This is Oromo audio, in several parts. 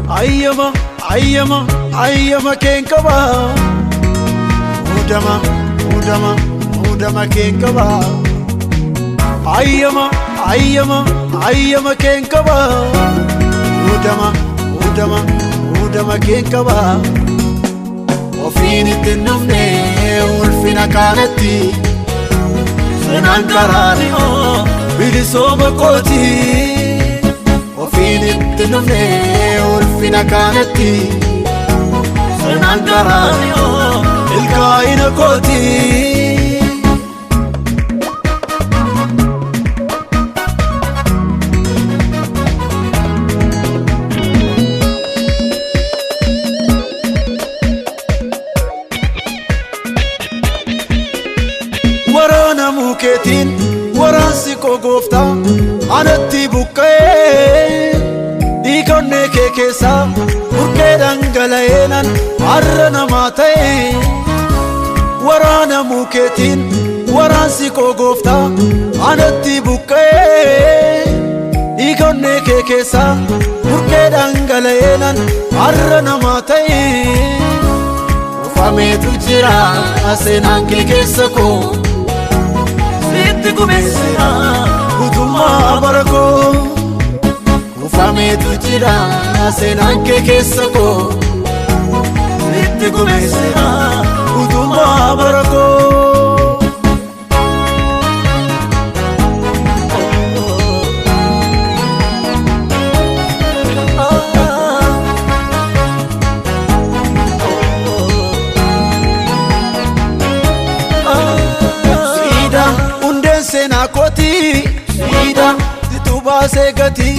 Ayyama ayyama ayyama keenkaba Mudama mudama mudama keenkaba Ayyama ayyama ayyama keenkaba Mudama mudama mudama keenkaba Ofiin itti nufne ulfina kanatti Seenaan karaanioo bilisooma kooti Ofiin itti nufne ulfina kanatti Seenaan karaanioo ilkaa'ina kooti. Waraana mukeetiin waraansi koo gooftaa anatti buqqa'ee dhiigonnee kee keessaa burqee dhangala'eenan har'a namaa ta'e. Waraana mukeetiin waraansi koo gooftaa anatti buqqa'ee dhiigonnee kee keessaa burqee dhangala'eenan har'a namaa ta'e. Ufameetu jira seenaan kee keessa koo sitti gumeessira guutummaa bara koo. Ufameetu jira seenaan kee keessa koo sitti gumeessira guutummaa bara koo. Hundeen seenaa kooti siida situ baasee gati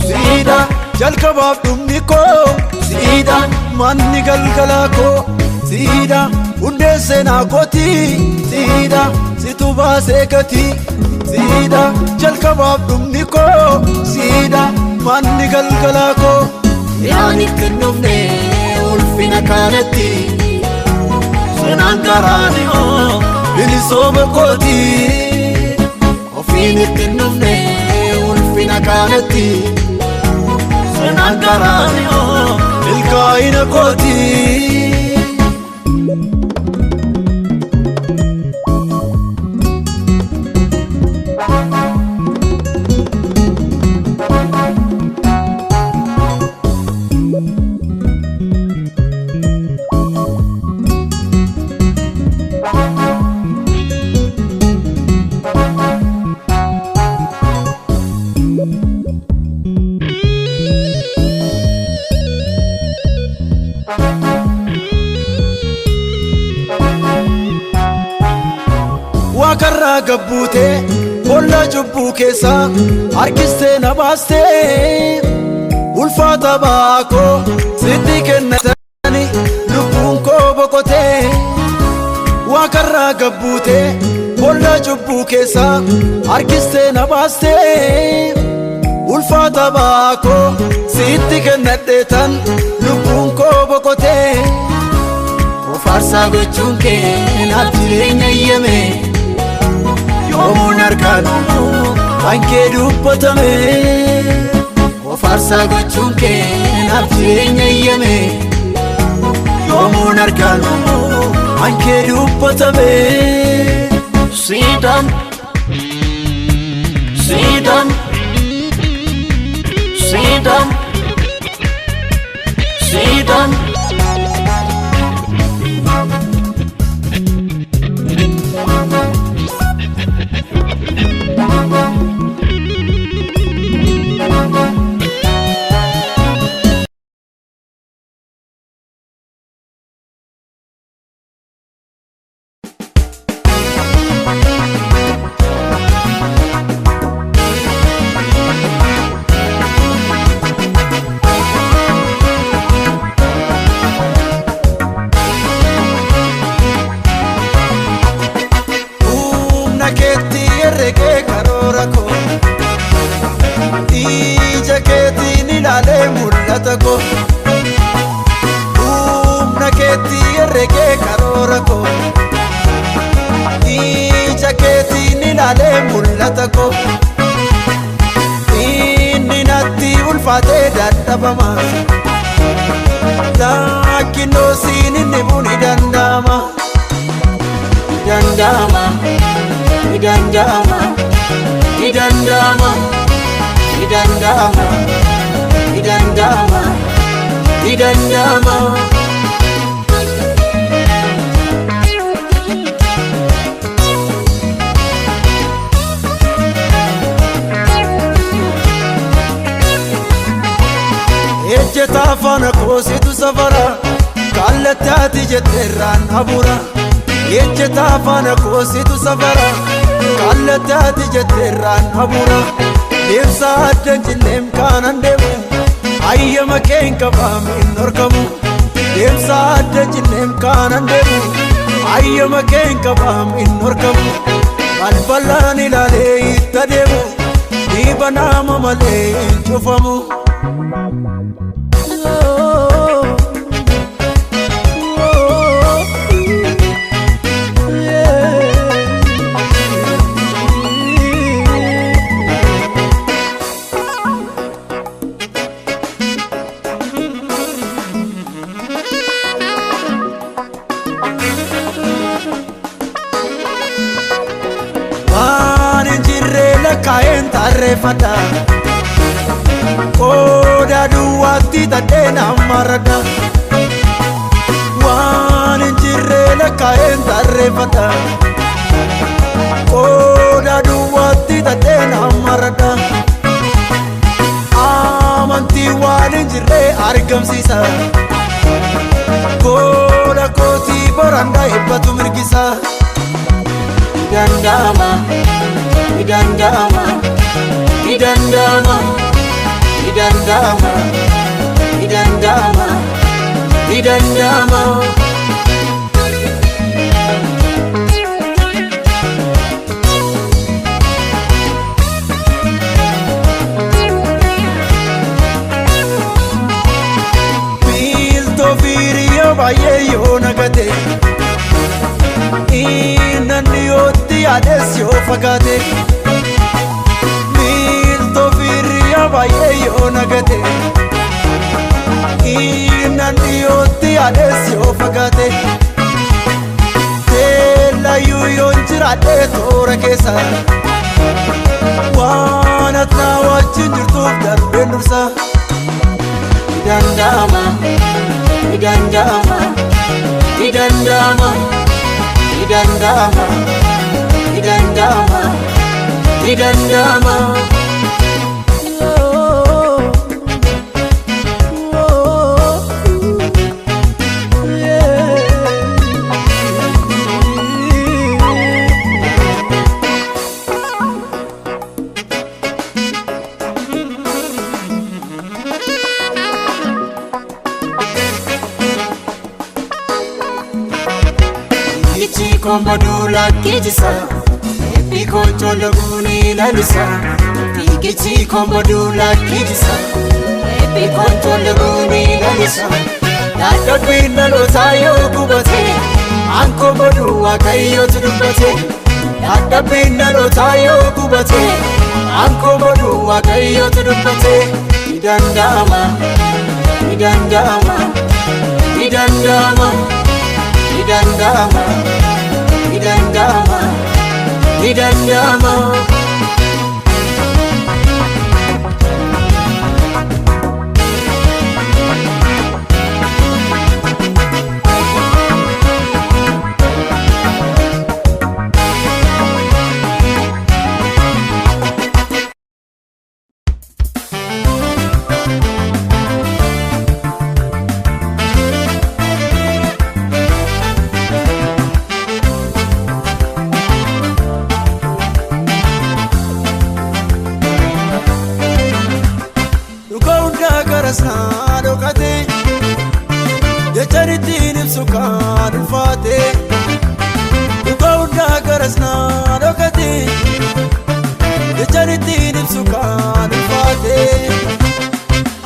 siida jalqabaaf dhumni koo siida manni galgalaa koo siida hundeen seenaa kooti siida situ baasee gati siida jalqabaaf dhumni koo siida manni galgalaa koo. Yaan itti nufne ulfina kanatti seenaan karaanioo bilisooma kooti. Ofiin itti nufne ulfina kanatti seenaan karaanioo milkaa'ina kooti. Waaqarraa gabbuutee boolla cubbuu keessaa harkistee na baastee ulfaata baakoo sitti kennatani lubbuun koo boqotee. Waaqarraa gabbuutee boolla cubbuu keessaa harkistee na baastee ulfaata baakoo sitti kennadheetan lubbuun koo boqotee. Ofaarsaa gochuun kee naaf jireenya eeyyame yoomuun harkaan kan kee dubbatame. Ofaarsaa gochuun kee naaf jireenya eeyyame yoomuun harkaan kan kee dubbatame. Siidam Siidam Siidam Siidam. koo. Humna keetti herregee karoora koo. Ija keetiin ilaalee mul'ata koo. Inni natti ulfaatee dadhabama. Lakkinnoo siin inni buni danda'ama. Danda'ama, ni danda'ama, ni danda'ama, ni danda'ama, ni danda'ama, ni danda'ama. Ejjeta afaan koositu safara kallattii jetteerraan habura. Ejjeta afaan koositu safara kallattii jetteerraan habura. Deemsa addan jilleem kanan deemu ayyama kee hin qabamu hin dhorkamu. Deemsa addan jilleem kanan deemu ayyama kee hin qabamu hin dhorkamu. Balbalaan ilaalee itti adeemu dhiiba nama malee hin cufamu. Waan hin jirre lakkaa'een tarreeffadha. Qooda duwwaatti tadhee namarradha. Waan hin jirre lakkaa'een tarreeffadha. Qooda duwwaatti tadhee namarradha. Amantii waan hin jirre argamsiisa. Qooda kootii borandaa eebbatu mirgisa. Danda'ama, ni danda'ama, ni danda'ama, ni danda'ama, ni danda'ama, ni danda'ama. Miiltoo fiiriyyoo baay'ee yoo nagate. Inni yootti yaades yoo fagaate. Miiltoo fiiriyaa baay'ee yoo nagate. Inni yootti yaades yoo fagaate. Teellayyuu yoon jiraadhee toora keessa. Waan ati na wajjin jirtuuf darbeen dursa. Ni danda'ama, ni danda'ama, ni danda'ama. Ni danda'ama, ni danda'ama, ni danda'ama. Fiigichi komboduu lakkijisa, eebbi kocholo guuni lalisa. Fiigichi komboduu lakkijisa, eebbi kocholo guuni lalisa. Dadhabbiin dhalootaa yoo gubate, an komboduu Waaqayyootu dubbate. Dadhabbiin dhalootaa yoo gubate, an komboduu Waaqayyootu dubbate. Ni danda'ama, ni danda'ama, ni danda'ama. Ni danda'ama, ni danda'ama, ni danda'ama. Dhuga hundaa garasnaa dhokate, jechaan ittiin ibsu kan ulfaate. Dhuga hundaa garasnaa dhokate, jechaan ittiin ibsu kan ulfaate.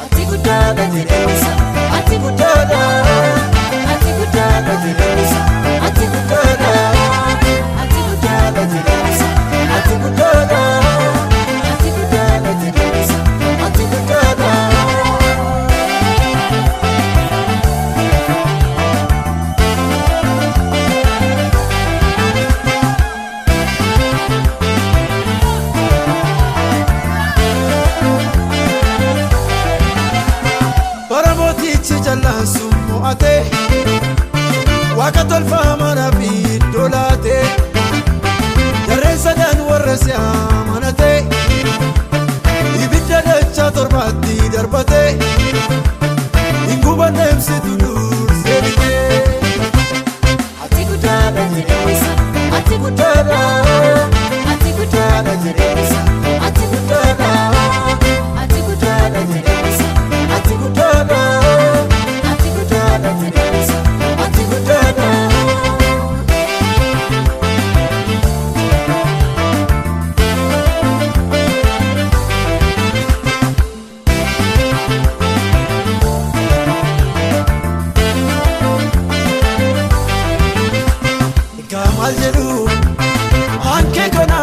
Ati guddaadha jedhee. Tolfamaa fi iddoo laatee jarreen sadan warra si amanatee ibidda dachaa torbaatti darbatee hin gubanne ibsitu dursee bitee. Ati guddaadha jedheessa, ati guddaadha, ati guddaadha jedheessa, ati guddaadha, ati guddaadha jedheessa, ati guddaadha, ati guddaadha jedheessa, ati guddaadha. Egaa maal jedhu hankee kana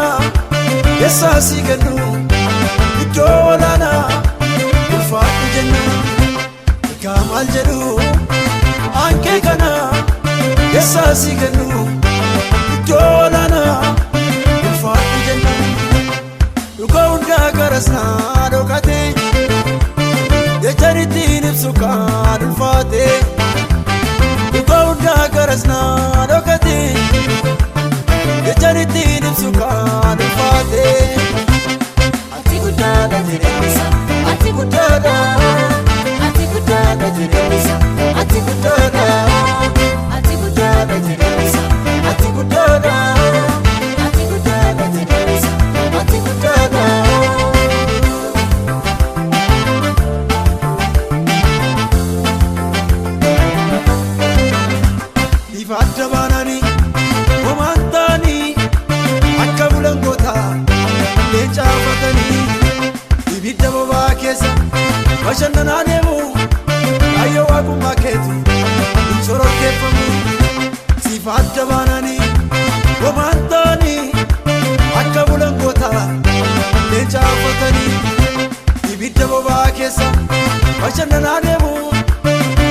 eessaa si kennu iddoo olaanaa ulfaadhu jenna. Egaa maal jedhu hankee kana eessaa si kennu iddoo olaanaa ulfaadhu jenna. Dhuga hundaa garasnaa dhokate jechaan ittiin ibsu kan ulfaate. Dhuga hundaa garasnaa dhokate jechaan ittiin ibsu kan ulfaate. Ati guddaadha jedheessa, ati guddaadha, ati guddaadha jedheessa, ati guddaadha, ati guddaadha jedheessa, ati guddaadha, ati guddaadha jedheessa, ati guddaadha. Ifa adda baananii homaan ta'anii akka bulangoota leenca hafatanii ibidda boba'aa keessa bashannanaa deemu kaayyoo waaqummaa keetu hin shororkeeffamu. Sifa adda baananii homaan ta'anii akka bulangoota leenca hafatanii ibidda boba'aa keessa bashannanaa deemu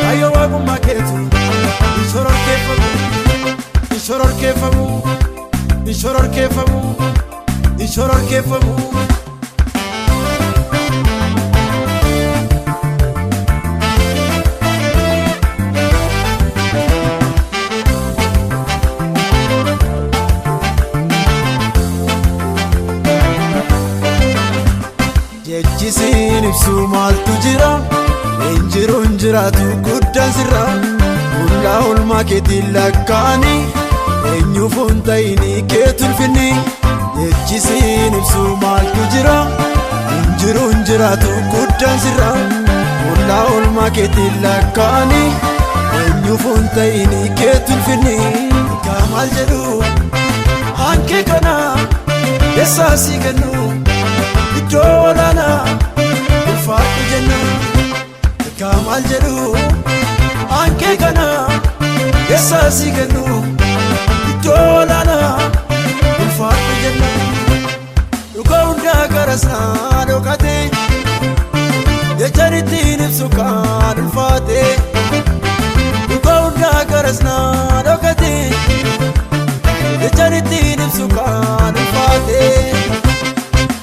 kaayyoo waaqummaa keetu hin shororkeeffamu. Hin shororkeeffamu, hin shororkeeffamu, hin shororkeeffamu. Jechisiin ibsu maaltu jira? Injiru hin jiraatu guddaan sirra. Fuula oolmaa keetiin lakkaa'anii eenyuuf hin ta'inii keetu ulfinni. Jechisiin ibsu maaltu jira? Injiru hin jiraatu guddaan sirra. Fuula oolmaa keetiin lakkaa'anii eenyuuf hin ta'inii keetu ulfinni. Egaa maal jedhu hankee kana eessaa si kennu iddoo olaanaa ulfaadhu jenna. Egaa maal jedhu hankee kana eessaa si kennu iddoo olaanaa ulfaadhu jenna. Dhuga hundaa garasnaa dhokate jechaan ittiin ibsu kan ulfaate. Dhuga hundaa garasnaa dhokate jechaan ittiin ibsu kan ulfaate.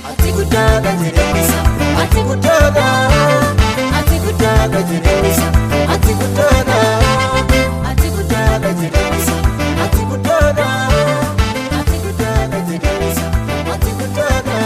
Ati guddaadha jedheessa, ati guddaadha, ati guddaadha jedheessa, ati guddaadha, ati guddaadha jedheessa, ati guddaadha, ati guddaadha jedheessa, ati guddaadha.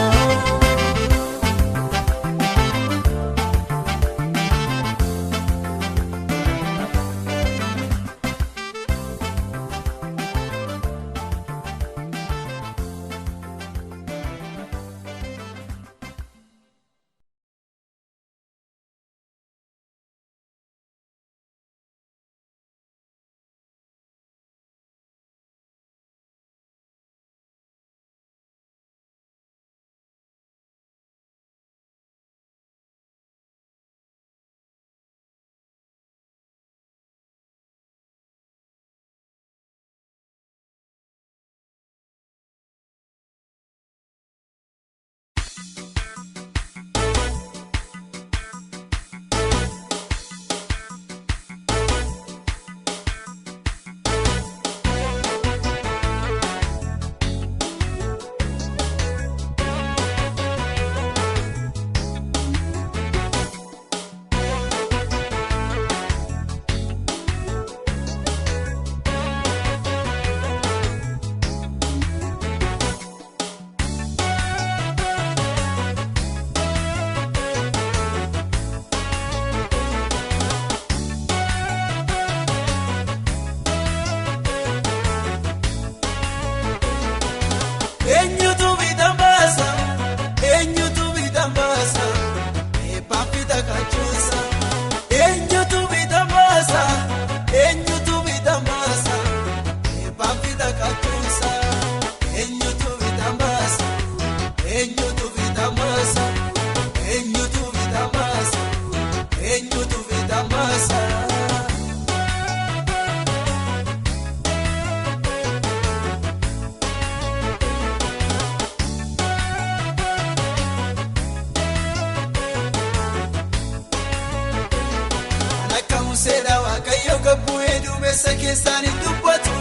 keessaan hin dubbatu.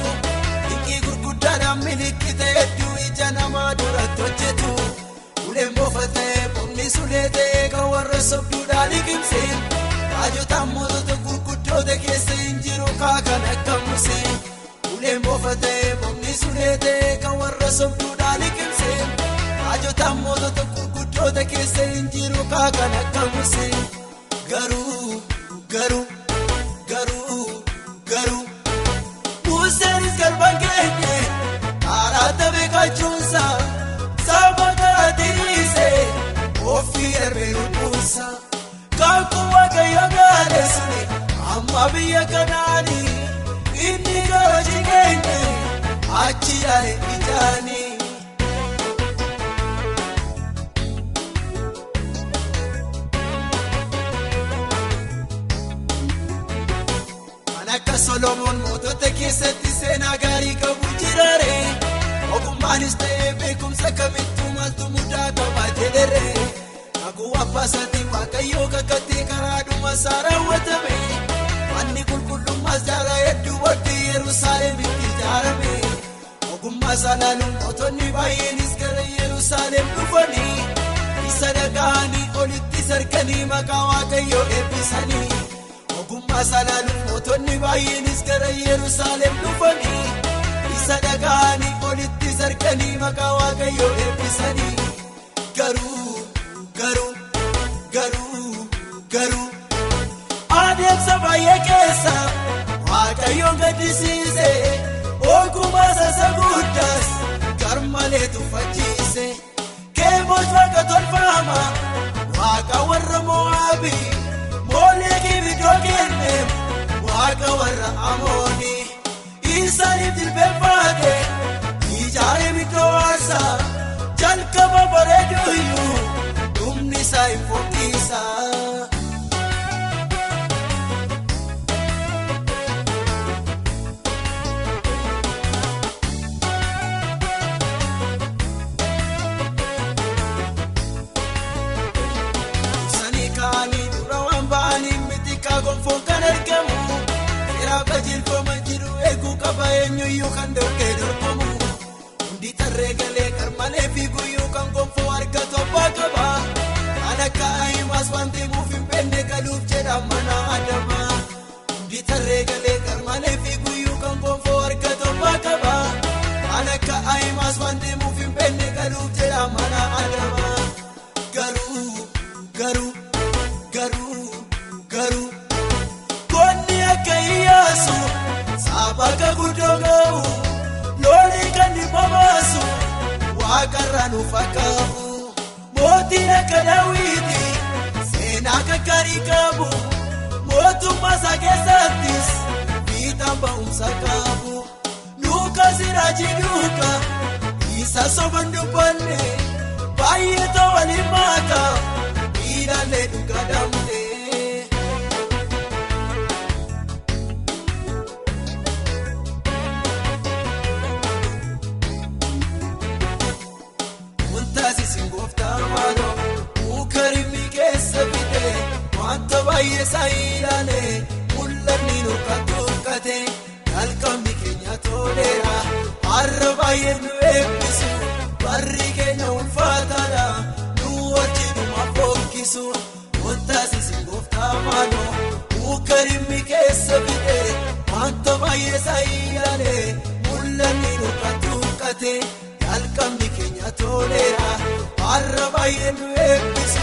Dinqii gurguddaadhaan milikkite hedduu ija namaa duratti hojjetu. Uleen bofa ta'ee bofni sulee ta'ee kan warra sobduudhaan liqimse. Raajotaan mootota gurguddoota keessa hin jiru kaakan akka Musee. Uleen bofa ta'ee bofni sulee ta'ee kan warra sobduudhaan liqimse. Raajotaan mootota gurguddoota keessa hin jiru kaakan akka Musee. Garuu garuu garuu garuu Museenis galma geenye karaa taphee kachuunsa saba karaa ofii darbee lubbuunsa. Kaakuu Waaqayyo gaadheessine amma biyya kanaani inni gara jigeenye achi yaale ijaani. Kan akka Solomoon mootota keessatti seenaa gaarii qabu jiraare ogummaanis ta'ee beekumsa kamittuu maaltu mudaa qaba jedhere. Kakuu abbaa isaatiin Waaqayyoo kakatee karaa dhuma isaa raawwatame. Manni qulqullummaas jaarraa hedduu booddee Yerusaalemitti ijaarame. Ogummaa isaa ilaaluun mootonni baay'eenis gara Yerusaalem dhufanii isa dhaga'anii olitti sarkanii maqaa Waaqayyoo eebbisanii. Ogummaa isaa ilaaluun mootonni baay'eenis gara Yerusaalem dhufanii isa dhaga'anii olitti sarkanii maqaa Waaqayyoo eebbisanii. Garuu garuu garuu garuu adeemsa baay'ee keessa Waaqayyoon gaddisiise ogummaa isaa guddaas garmalee tuffachiise. Keebosh waaqa tolfama waaqa warra Mo'aabii Moolekii iddoo kenneef waaqa warra Amoonii isaaniif jilbeenfate ijaaree iddoo aarsaa jalqaba bareeduyyuu dhumni isaa hin fokkisa. Ibsanii kaanii dura waan ba'anii miti gonfoon kan argamu. Seeraaf qajeelfama jiru eeguu qaba eenyuyyuu kan dorgee dorgomu. Hundi tarree galee garmalee fiiguyyuu kan gonfoo argatu abbaa qaba. Kan akka Ahimaas waan deemuuf hin beekne galuuf jedha mana adama. Hundi tarree galee garmalee fiiguyyuu kan gonfoo argatu abbaa qaba. Kan akka Ahimaas waan deemuuf hin beekne galuuf jedha mana adama. Garuu garuu garuu garuu konni akka Iyyaasu saba guddoo ga'u looni kan dhibba baasu waaqarraa nu fakkaatu. Mootiin akka Daawiti seenaa gaarii qabu mootummaa isaa keessattis fiixaan ba'umsa qabu. Lukaas raajii duuka isa soban dubbanne baay'ee waliin maaka ilaalee dhugaa dhabne. Wantaasisiin gooftaa maaloo mukarimi keessa fite wanta baay'ee isaa ilaalee mul'anni nurka tuukkate jalqabni keenya toleera har'a baay'ee nu eebbisu barri keenya ulfaataadha nu wajjinuma fokkisu. Wantaasisiin gooftaa maaloo mukarimi keessa fite wanta baay'ee isaa ilaalee mul'anni nurka tuukkate. Jalqabni keenya toleera har'a baay'ee nu eebbisu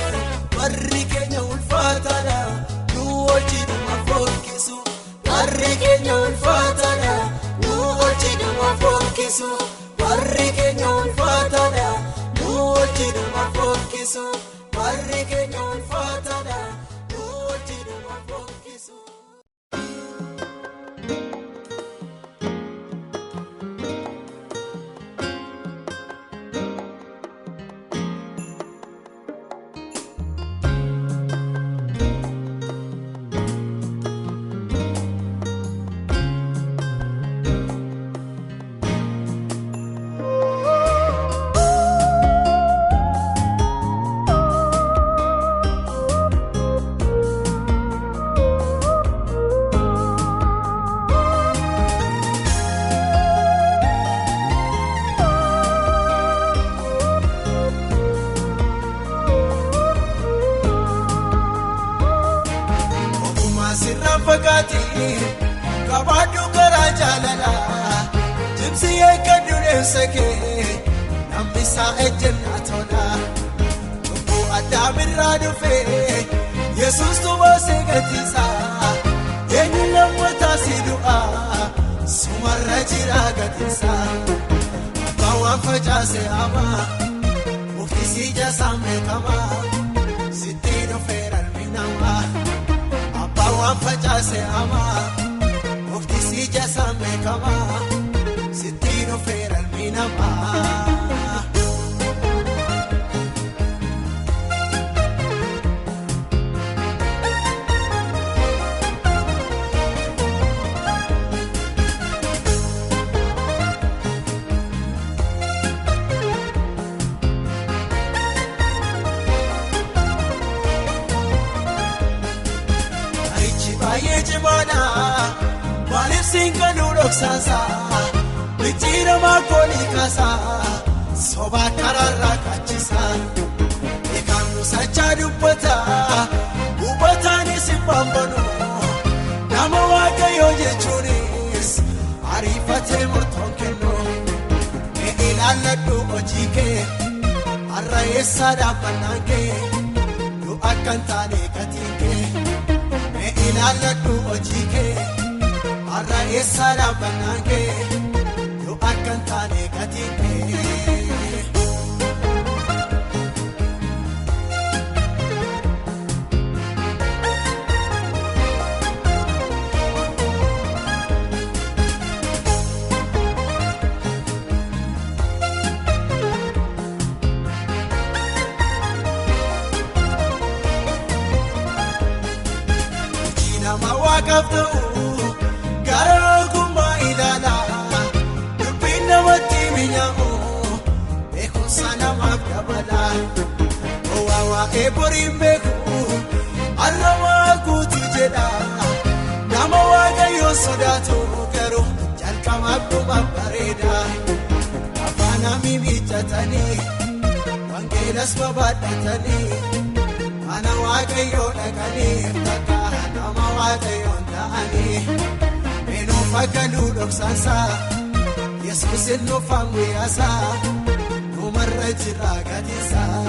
barri keenya ulfaataadha nu wajjinuma fokkisu. Barri keenya ulfaataadha nu wajjinuma fokkisu. Barri keenya ulfaataadha nu wajjinuma fokkisu. Barri keenya ulfaataadha nu wajjinuma fokkisu. Qabaadhu karaa jaalalaa cimsi eeggadhu deemsa kee namni isaa ejjennaa tola. Cubbuu addaamirraa dhufee Yesuus tubaasee gatiisaa eenyu lammataa si du'aa sumarra jira gatiisaa. Abbaan waan facaase hamaa mukti si jasaan beekamaa sitti dhufeera ilmi namaa. Abbaan waan facaase hamaa. Mukti si jasaan beekamaa sitti dhufeera ilmi namaa. Arichi baay'ee cimaadha. Maaliif siinqaluu dhoksaasa? Micciiramaa koolii kaasa? Sobaa karaarraa kaachisa. Eegaan musachaa dubbata. Hubataanis hin baanbanu. Nama waaqayyoo jechuunis ariifatee murtoon kennu. Mee ilaalladhu hojii kee har'a eessa dhaabbannaan kee du'a akka hin taane gatiin kee. Mee ilaalladhu hojii kee. Har'a eessa dhaabbannaan kee du'a akka hin taane gatiin kee. Hojii nama waaqaaf ta'u gara ogummaa ilaala. Dubbiin namatti mi'aawu beekumsa namaaf dabala. Gowwaa waa'ee boriin beeku har'a waa guutuu jedha. Nama waaqayyoon sodaatu garuu jalqabaaf dhuma bareeda. Afaan mimiichatanii wangeelas babaadhatanii mana waaqayyoo dhaqanii takka nama waaqayyoon ta'anii. Meenuuf akka nu dhoksaansaa Yesuus nuufaan guyyaasaa numarra jira gatiisaa.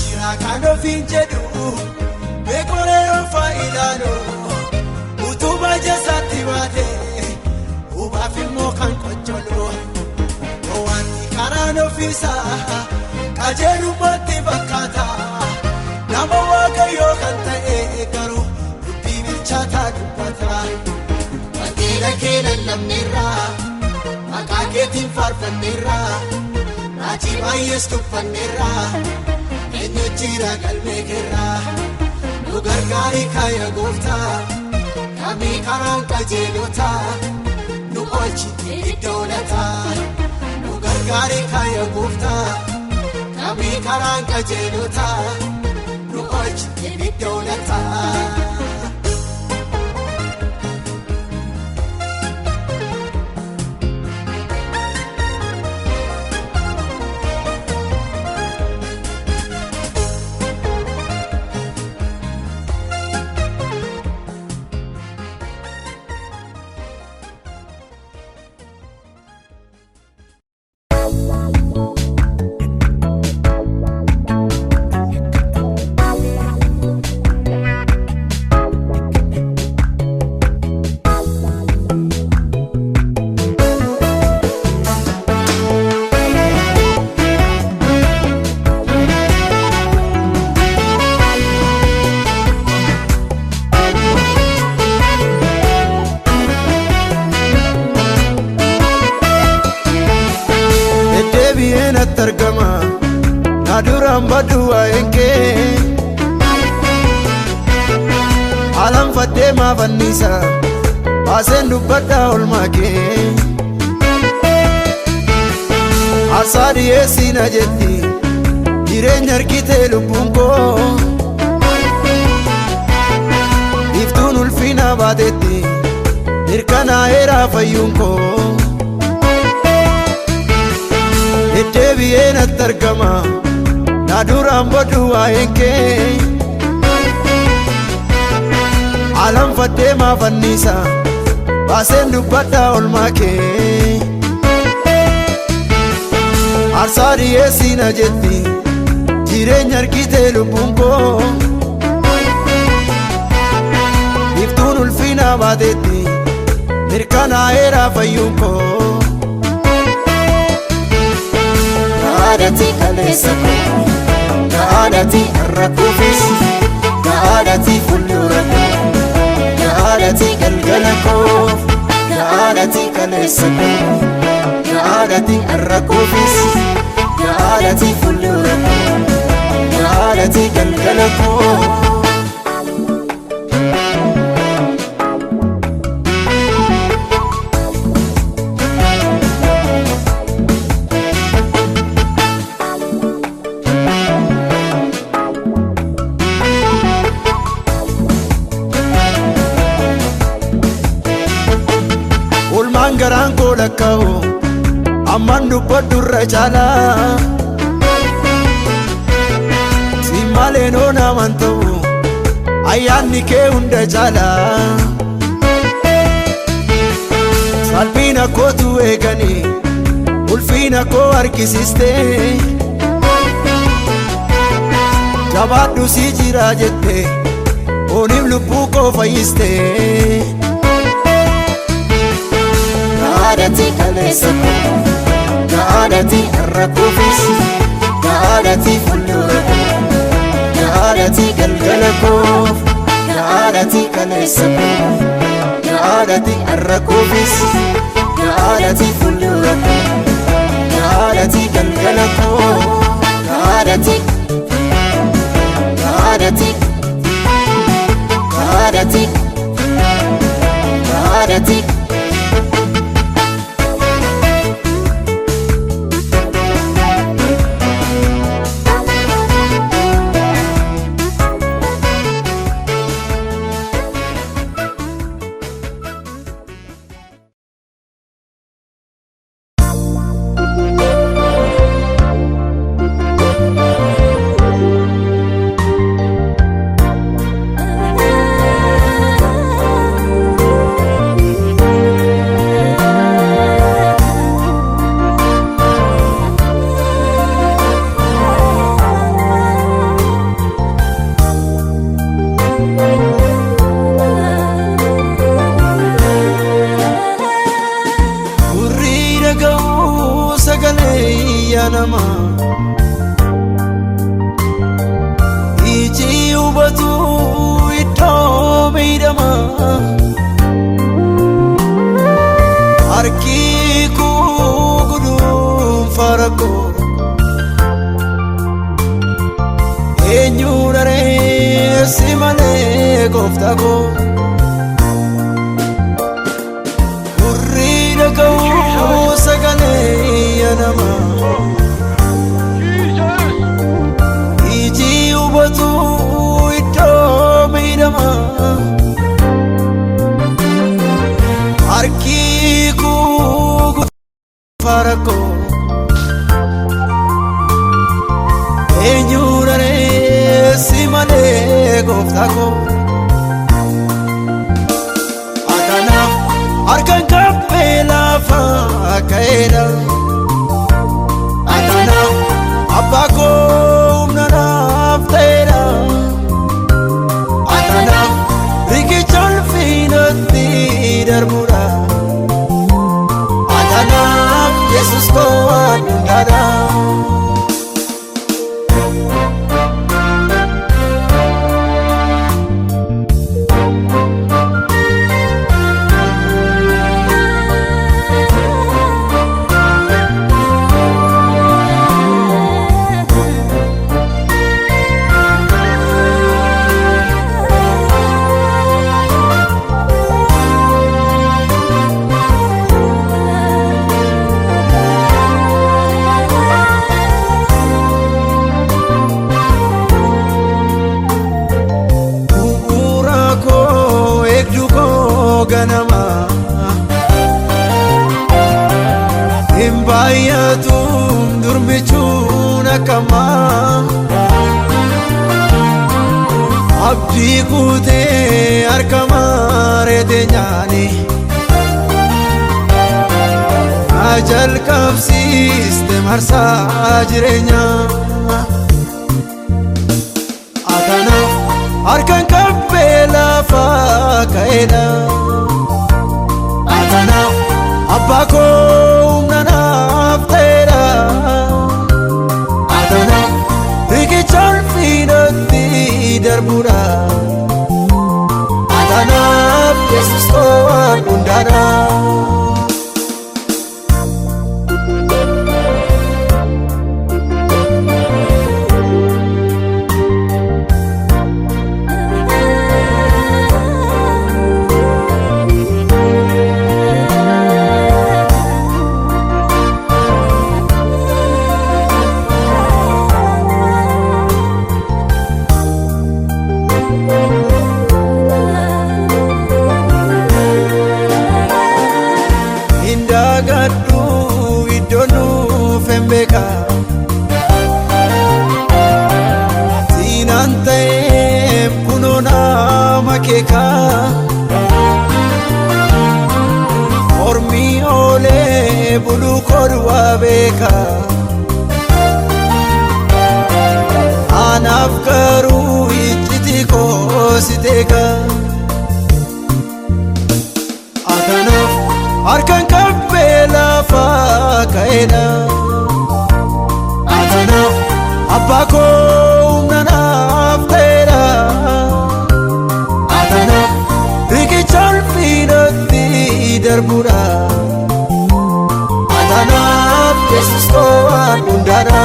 Jira kan ofiin jedhu beekolee ofa ilaalu utubaa jasaatti baate hubaaf immoo kan qocholu wanti karaan ofiisaa qajeelummaatti fakkaata nama waaqayyoo kan ta'e garuu dubbii bilchaataa dubbata. Wangeela kee lallabneerra maqaa keetiin faarfanneerra raajii baay'ees tuffanneerra. Eenyu jira galmee keerra nu gargaari kaaya gooftaa kamii karaan qajeelota nu oolchi iddoo lataa nu gargaari kaaya gooftaa kamii karaan qajeelota nu oolchi iddoo lataa. Deddeebi'ee natti argama na duraan baddu waa'een kee alanfadhee maafanniisa baaseen dubbadha olmaa kee aarsaa dhiyeessii na jetti Jireenya argitee lubbuun koo iftuun ulfina baatetti mirkanaa'eera fayyuun koo deddeebi'ee natti argama na duraan baddu waa'een kee alanfadhee maafanniisa baaseen dubbadhaa olmaa kee aarsaa dhiyeessii na jetti jireenya argitee lubbuun koo iftuun ulfina baatetti mirkanaa'eera fayyuun koo. Gaadhati kaleessa koo, gaadhati har'a kuufis, gaadhati fuuldura koo, gaadhati galgala koo, gaadhati kaleessa koo, gaadhati har'a kuufis, gaadhati fuuldura koo, gaadhati galgala koo. Olmaan garaan koo lakkaa'u ammaan dubbadhu irra caalaa si malee noo naman ta'u ayyaanni kee hunda caalaa salphina kootu eeganii ulfina koo harkisiste jabaadhu si jira jette ooniif lubbuu koo fayyiste. Gaadhati kaleessa koo, gaadhati har'a kuufis, gaadhati fuuldura koo, gaadhati galgala koo, gaadhati kaleessa koo, gaadhati har'a kuufis, gaadhati fuuldura koo, gaadhati galgala koo, gaadhati, gaadhati, gaadhati, gaadhati. Gurri dhaga'uu sagalee iyya namaa iji hubatu iddoo miidhamaa harki kuu guduunfaa rakkoo eenyu daree si malee gooftaa koo. Gurri dhaga'uu sagalee iyya namaa iji hubatu iddoo miidhamaa harki kuu guduunfaa rakkoo eenyu daree si malee gooftaa koo. Atanaaf harkaan kaffee lafa ka'eedha. Atanaaf abbaa koo humna naaf ta'eedha. Atanaaf riqicha ulfinatti darbuudha. Atanaaf Yesuus koo waan hundaadha. ganama Hin baay'atuun durmichuun akkamaa Abdii kuutee harka maareete nyaani Ajal qabsiiste marsaa jireenyaa Atanaaf harkaan qabbee lafaa ka'eedha Atanaaf abbaa koo humna naaf ta'eedha Atanaaf riqicha ulfinatti darbuudha Atanaaf Yesuus koo waan hundaadha. Indaagadhu iddoo nuuf hin beeka Siinaan ta'eef kunoo nama keeka Mormii oolee buluu koduwaa beeka Anaaf garuu iccitii koo si teeka Atanaaf harkaan qabbee lafaa ka'eedha Atanaaf abbaa koo humna naaf ta'eedha Atanaaf riqicha ulfinatti darbuudha Atanaaf Yesuus koo waan hundaadha.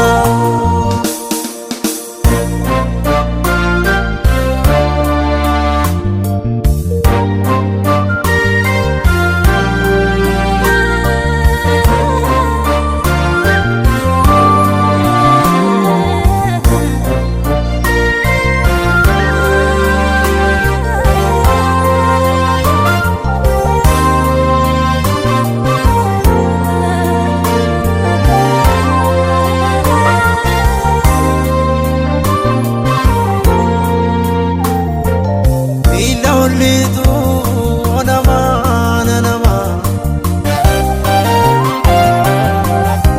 Miila hollituu namaa nama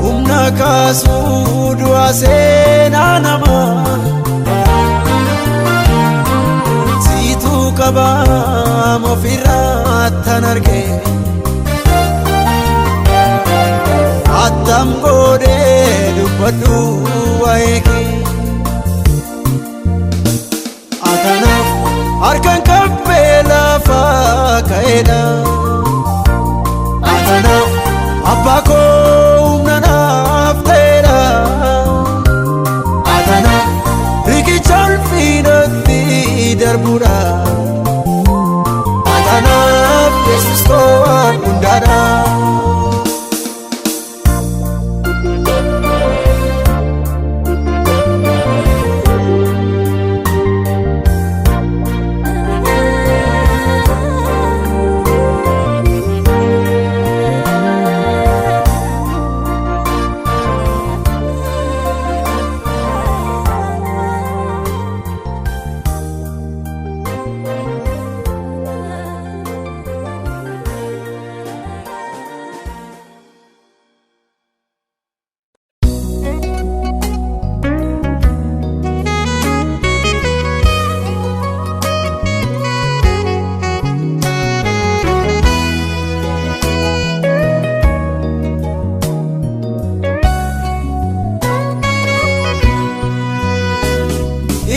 Humna kaasuu du'a seenaa nama Siituu qabaam ofirraa tan arge Attam godhee dubbadhu waa'ee kee Atanaaf harkaan qabbee lafaa ka'eedha Atanaaf abbaa koo humna naaf ta'eedha Atanaaf riqicha ulfinatti darbuudha Atanaaf Yesuus koo waan hundaadha.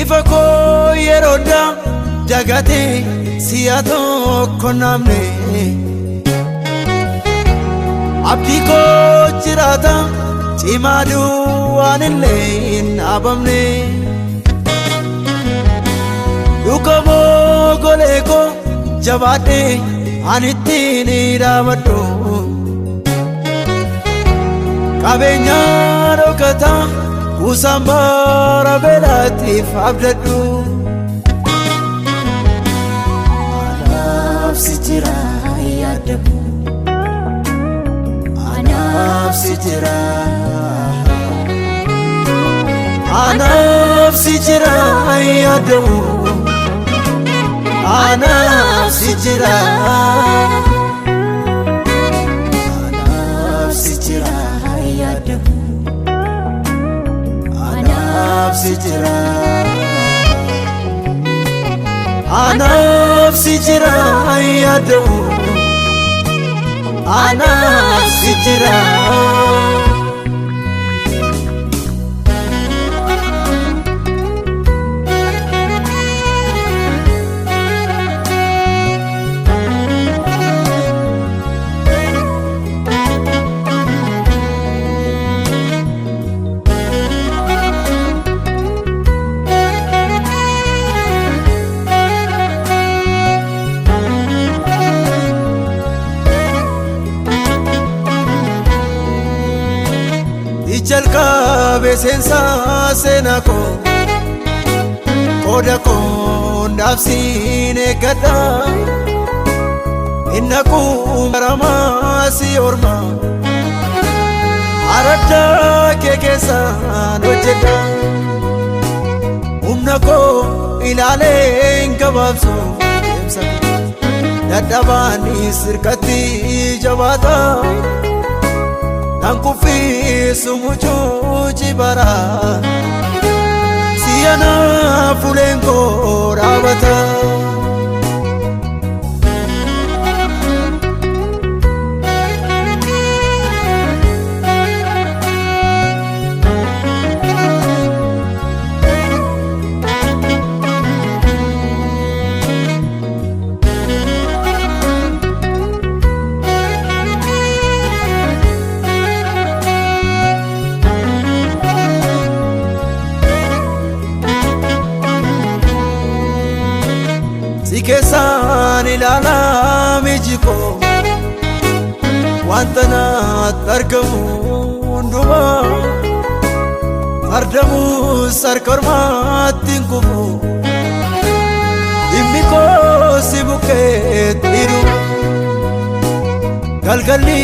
Ifa koo yeroo dagatee si'a tokko namne Abdii koo jiraata cimaa duwwaan illee hin dhaabamne Dhukamoo golee koo jabaadhee ani ittiin dhaabadhu Qabeenya dhokataa kuusaan bara beelaatiif abdadhu. Anaaf si jira jira. Anaaf si jira yaadamu. Anaaf si jira. Anaaf si jira yaadamu. Anaaf si jira. Anaaf si jira yaadamu. Anaaf si jira. Jalqabe seensaa seenaa koo qooda koo ndaabsiin eeggadha. Inna kumbaramaa si orma araddaa kee keessaan hojjedha. Humna koo ilaalee hin gabaabsu deemsa dadhabaanis hirkatti jabaata. Nan kuffisu mucuuci bara si'ana fuuleen koo dhaabata. Si keessaan ilaalaa iji koo wanta natti argamu hundumaa fardamus harka ormaatti hin kufu dhimmi koo si bukkeetti dhuma galgalli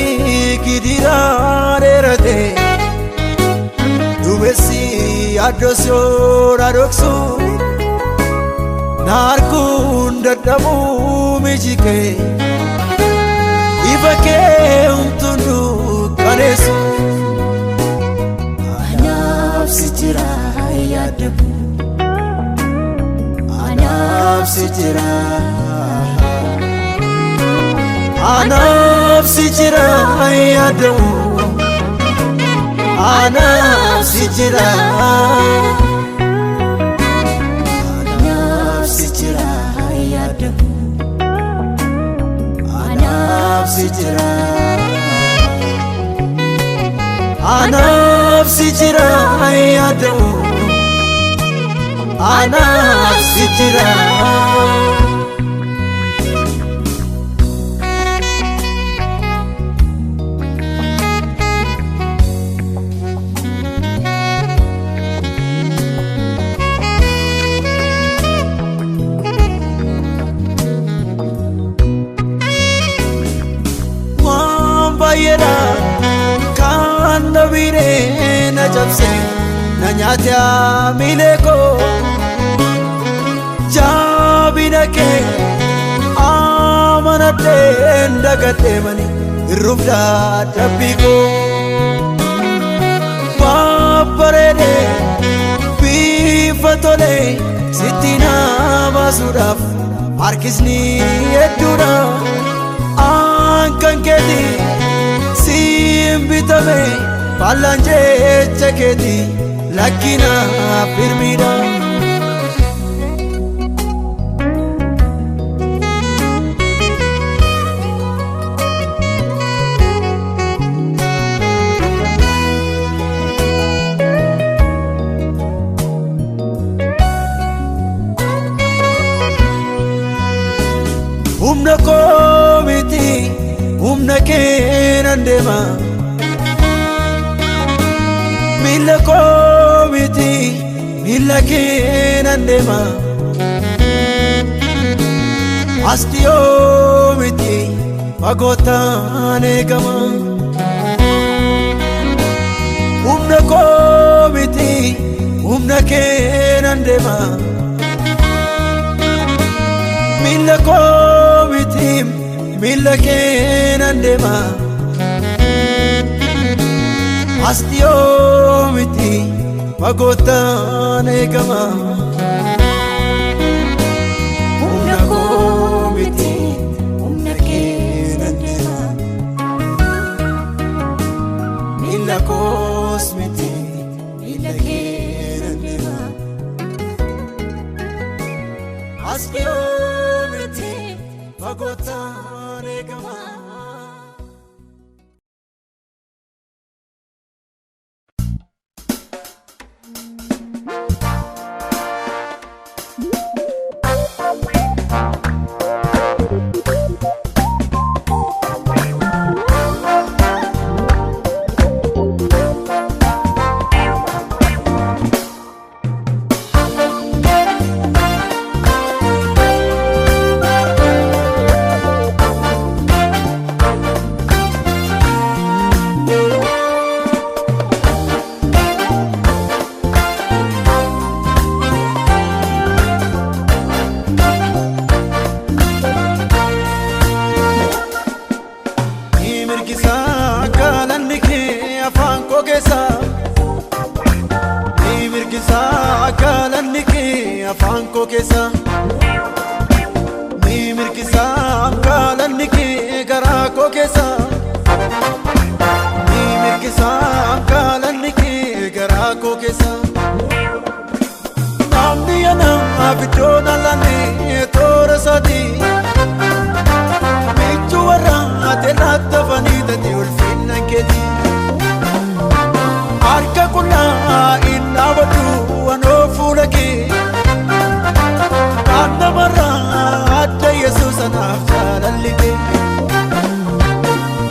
gidiraa dheerate duumessi yaaddoo soora dhoksu. Na arguun dadhabuu iji kee ifa kee humtuun dukkaneessu. Anaaf si jira yaadamu. Anaaf si jira. Anaaf si jira yaadamu. Anaaf si jira. Anaaf si jira. Anaaf si jira yaadamu. Anaaf si jira. Kan na biiree na cabse na nyaate miilee koo jaabina kee amanadhee dagadhee mani irruuf dadhabbii koo babbareedee bifa tolee sitti na baasuudhaaf harkisni hedduudha aan kan keetii. Siin bitame faallaan jecha keetii lakkina firmiidha. Humna koo miti humna kee nan deema. Miila koo miti miila kee nan deema. As dhiyoo miti fagootaan eegama. Humna koo miti humna kee nan deema. Miila koo miti miila kee nan deema. As dhiyoo miti fagootaan eegama. Humna koo miti humna kee nan deema. Miila koos miti miila kee nan deema. As dhiyoo miti fagootaan eegama. Mirgisaa gaalanni kee afaan koo keessa. Mirgisaa gaalanni kee afaan koo keessa. Mirgisaa gaalanni kee garaa koo keessa. Mirgisaa gaalanni kee garaa koo keessa. Namni anaaf iddoo dhalanee toora isaatii. Michuu warra ate lattafanii tati ulfinna keeti. Harka qullaa hin dhaabadhu anoo fuula kee. Kan namarraa adda Yesuus anaaf jaalalli kee.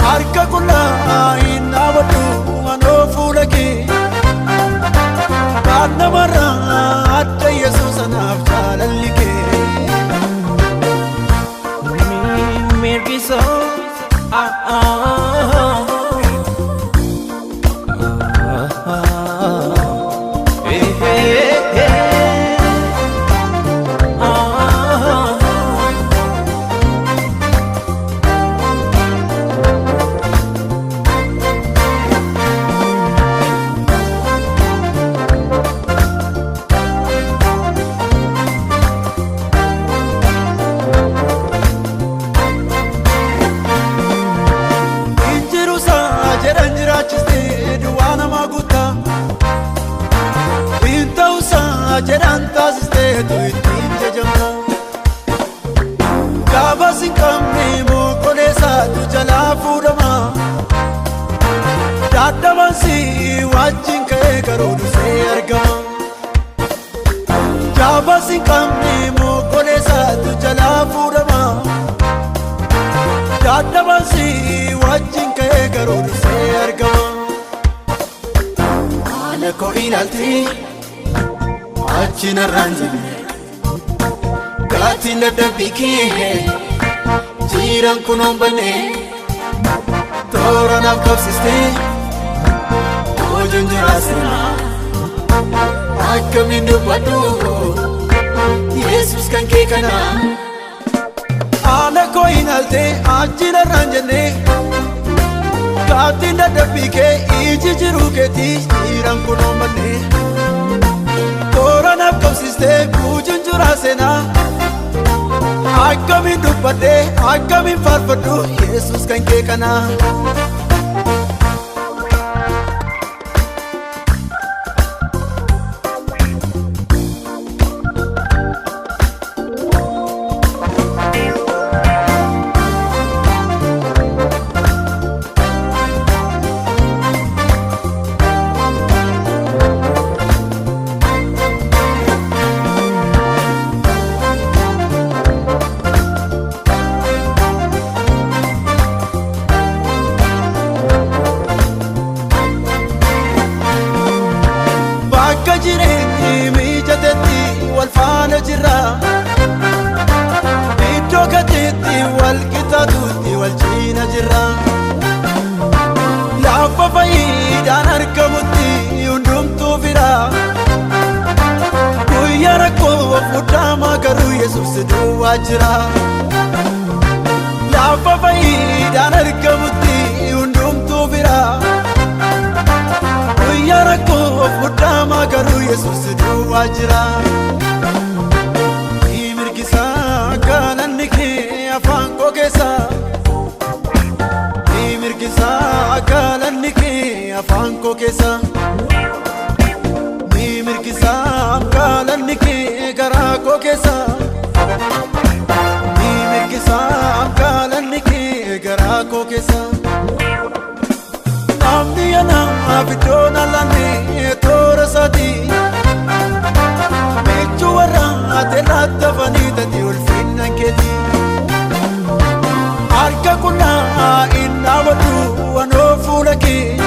Harka qullaa hin dhaabadhu anoo fuula kee. Kan namarraa adda Yesuus anaaf jaalalli kee. Mirgiso, ah ah ah, eh eh eh, ah. Injiruusaa jedhan jiraachistee duwwaa namaa guutaa. Inta'uusaa jedhan taasisteetu ittiin jajamta. Gaafas hin qabne mokoleessaatu jalaa fuudhama. Dadhabansi wajjin ka'ee garuu dursee argama. Gaafas hin qabne mokoleessaatu jalaa fuudhama. Dadhabansi wajjin ka'ee garuu dursee argama. Haala koo ilaaltee achi narraan jedhe gaatiin dadhabbii kee jiran kunuun bannee toora naaf qabsiistee hojiin jiraasina akkamiin dubbadhu Yesuus kan kee kana. Haala koo ilaaltee achi narraan jennee gaatiin dadhabbii kee iji jiruu keetii jiran kunuun bannee toora naaf qabsiistee guutuun jiraasena akkamiin dubbadhee akkamiin faarfadhu Yesuus kan kee kana. Bakka jireenyi mijatetti wal faana jirra. Iddoo gateetti wal qixxaatutti wal cina jirra. Lafa fayyidaan argamutti Yesuus duwwaa jira. Lafa fayyidaan argamutti hundumtuu bira. Guyyaa rakkoof guddaa garuu Yesuus duwwaa jira. Ni mirgisaa galanni kee afaan koo keessa. Ni mirgisaa galanni kee afaan koo keessa. Ni mirgisaa galanni kee garaa koo keessa. Ni mirgisaa galanni kee garaa koo keessa. Namni anaaf iddoon alaallee toora isaati. Michuu warra ate lattafanii tati ulfinna keeti. Harka qullaa hin dhaabadhu anoo fuula kee.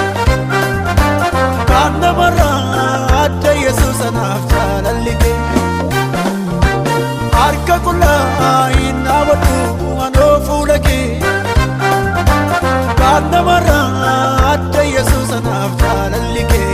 Kan namarraa adda Yesuus anaaf jaalalli kee. Harka qullaa hin dhaabadhu anoo fuula kee. Kan namarraa adda Yesuus anaaf jaalalli kee.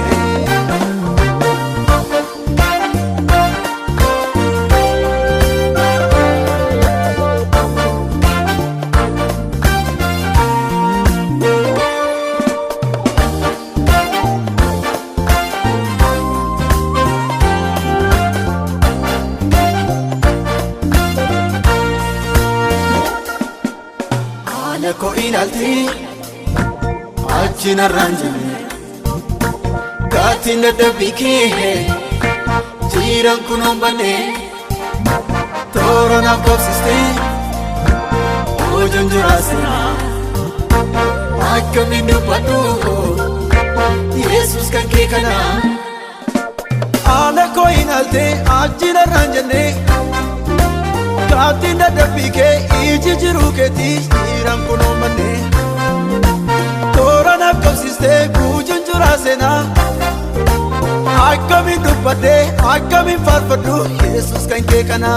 Haala koo ilaalti achi narraan jenne gaatiin dadhabbii kee jiran kunuun banne toora naaf qabsiiste hojiin jiraasina akkamiin dubbadhu Yesuus kan kee kana. Haala koo ilaalte achi narraan jenne gaatiin dadhabbii kee iji jiruu keetii jiran kunuun banne toora naaf qabsiiste guutuun jiraasena akkamiin dubbadhe akkamiin faarfadhu Yesuus kan kee kana.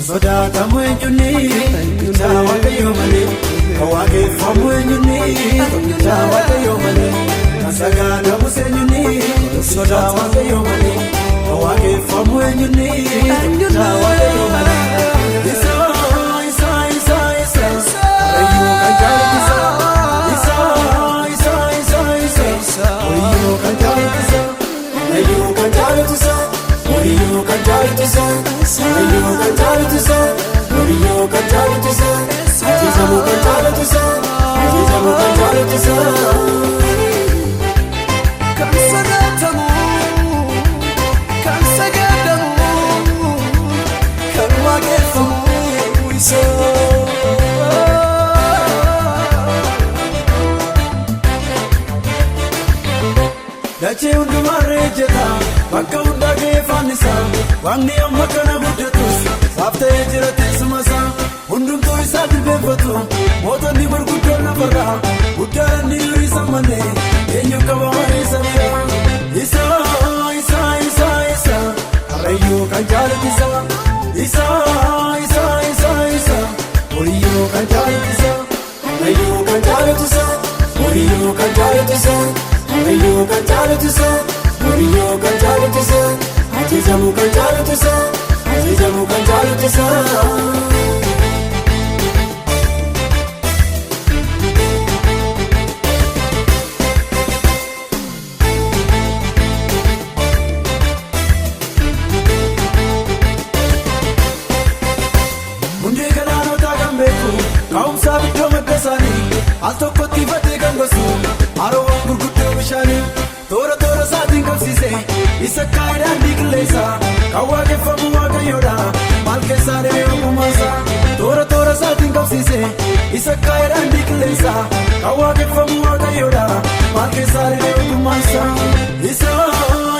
Sodaatamu eenyuuni tokkicha Waaqayyo malee, kan waaqeffamu eenyuuni tokkicha Waaqayyo malee, kan sagaadamus eenyuuni tokkicha Waaqayyo malee, kan waaqeffamu eenyuuni tokkicha Waaqayyo malee. Isa isa isa isa Waaqayyo kan jaallatisa. Isa isa isa isa Waaqayyo kan jaallatisa. Waaqayyo kan jaallatisa. Waaqayyo kan jaallatisa. Waaqayyo kan jaallatisa. Waaqayyo kan jaallatisa. Ajajamu kan jaallatisa. Ajajamu kan jaallatisa. Kan sodaatamu, kan sagadamu, kan waaqeffamu isa. Dachee hundumarra ejjeta bakka hundaa ga'ee faannisa Waaqni amma kana guddatus saaf ta'ee jira teessuma isaa hundumtuu isaa jilbeenfatu mootonni gurguddoon lafarraa guddaan inni durii sammanne eenyu qaba malee samiira. Isa isa isa isa Karrayyuu kan jaallatisa. Isa isa isa isa Horiyyuu kan jaallatisa. Karrayyuu kan jaallatisa. Horiyyuu kan jaallatisa. Karrayyuu kan jaallatisa. Horiyyuu kan jaallatisa. Ajajamu kan jaallatisa. Ajajamu kan jaalatu isaa. Hundee galaanotaa kan beeku ka'umsaaf iddoo madda isaanii al tokkotti ifatee kan gosu haroowwan gurguddoo bishaanii toora toora isaatiin qabsiise isa kaayidhaan diiqilleessa kan waaqeffamu waaqayyoodha maal keessaa dhibee ogummaansa toora toora isaatiin qabsiise isa kaayidhaan diiqilleessa kan waaqeffamu waaqayyoodha maal keessaa dhibee ogummaansa isa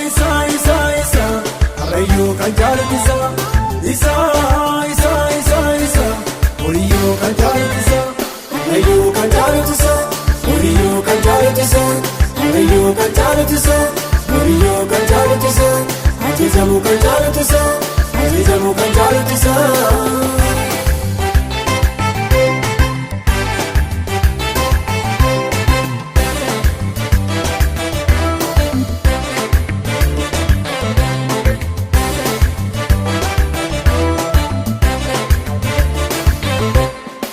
isa isa isa karrayyuu kan jaalatu isa isa isa isa horiyyuu kan jaalatu isa karrayyuu kan jaalatu isa horiyyuu kan jaalatu isa karrayyuu kan jaalatu isa horiyyuu kan jaalatu isa ajajamu kan jaalatu isa ajajamu kan jaalatu isa.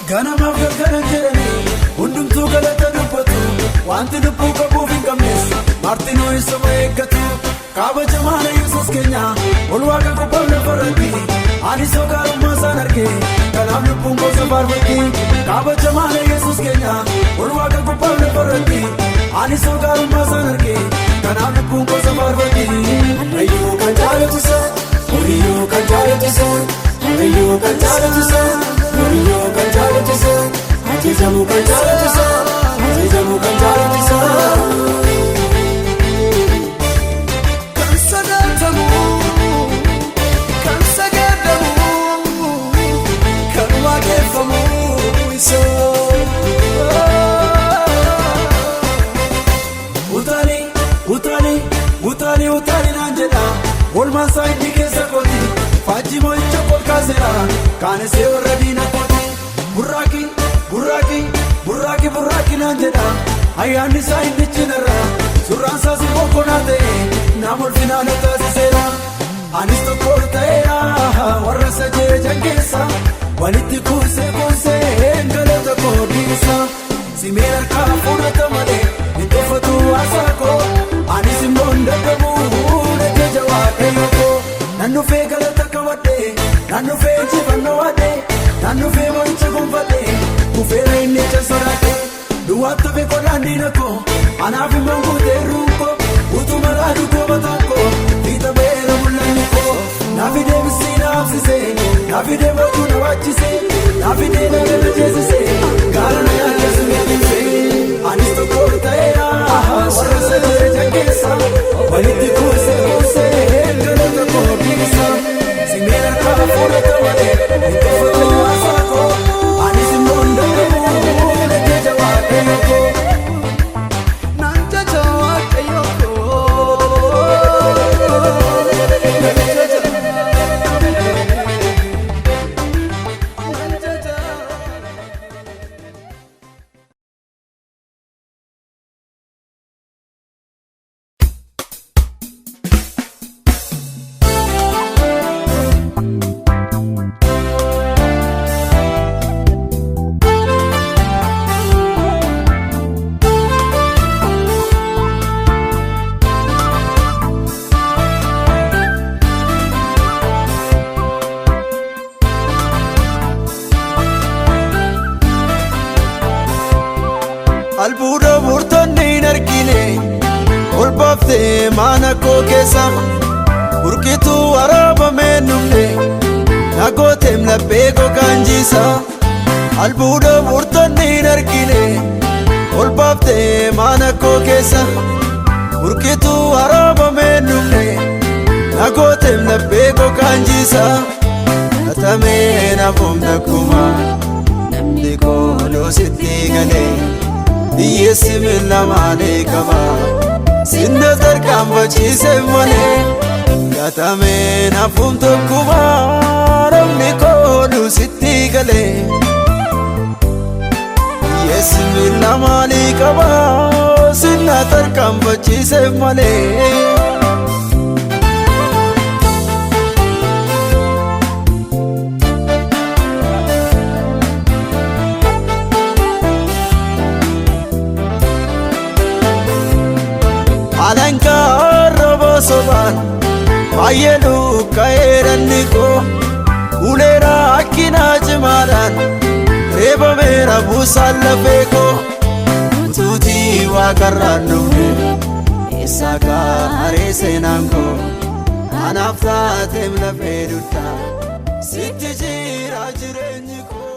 Ganamaaf galgalan jedhanii hundumtuu galata dubbatu wanti lubbuu qabuuf hin qabnes martinuu isuma eeggatu kabajamaan Yesuus keenya ol waaqa gubbaaf lafarratti ani sogaarummaa isaan arge kanaaf lubbuun gosa faarfatti kabajamaan Yesuus keenya ol waaqa gubbaaf lafarratti ani sogaarummaa isaan arge kanaaf lubbuun gosa faarfatti. Karrayyuu kan jaalatu isa horiyyuu kan jaalatu isa karrayyuu kan jaalatu isa. Horiyyuu kan jaalatu isa ajajamu kan jaalatu isa ajajamu kan jaalatu isa. Kan sodaatamu, kan sagadamu, kan waaqeffamu isa. Utaalee utaalee utaalee utaalee naan jedha olmaan isaa inni keessa kooti faajjii moo'icha ol kaaseera kaanisee warra diina kooti burraaqii burraaqii burraaqii burraaqii naan jedha ayyaanni isaa inni cinaarra surraan isaas immoo konaa ta'e naam ulfinaa na taasiseera anis tokko ta'eera warra isa jeejan keessa walitti kuusee kuusee galata koo dhiisa simeen harkaa fudhata malee hin tuffatu haasaa koo anis immoo hin dadhabu ajaja waaqayyo koo nan dhufee galata qabadhee nan dhufee injifannoo waadhee nan dhufee mo'icha gonfadhee kufeera inni ija sodaadhee duwwaatti hafe qodaan diina koo anaaf immoo guutee ruukoo utuma laaduu koo mataa koo fiixa beera mul'anni koo naafidee bisii na hafsisee naafidee boojuu na waachisee naafidee na galateessisee gaara na yaaddeessu eebbisee anis tokko ta'eera warra isa jeejan keessa walitti kuusee kuusee galata koo dhiisa simeen harkaa fudhata malee hin tuffatu haasaa koo anis immoo hin dadhabu ajaja waaqayyo koo. Naan jaja waaqayyo koo. Nan jaja. Nan jaja. Albuuda murtoonni hin argine ol baaftee mana koo keessa burqituu waraabamee dhumne nagooteem laphee koo kan jiisa. Albuuda murtoonni hin argine ol baaftee mana koo keessa burqituu waraabamee dhumne nagooteem laphee koo kan jiisa. Atamee nafoom takkuma namni kooluu sitti galee. Hiyyeessi miila maalee qaba sinna tarkaanfachiise malee gatamee nafuun tokkuma namni kooluu sitti galee. Hiyyeessi miila maalii qaba sinna tarkaanfachiise malee. sobaan baay'ee lukka'eeranni koo uleera akkinaa cimaadhaan reebameera buusaan lafee koo utuutii waaqarraan dhufne eessaa kaaree seenaan koo anaaf taateem lafee duddaa sitti jira jireenyi koo.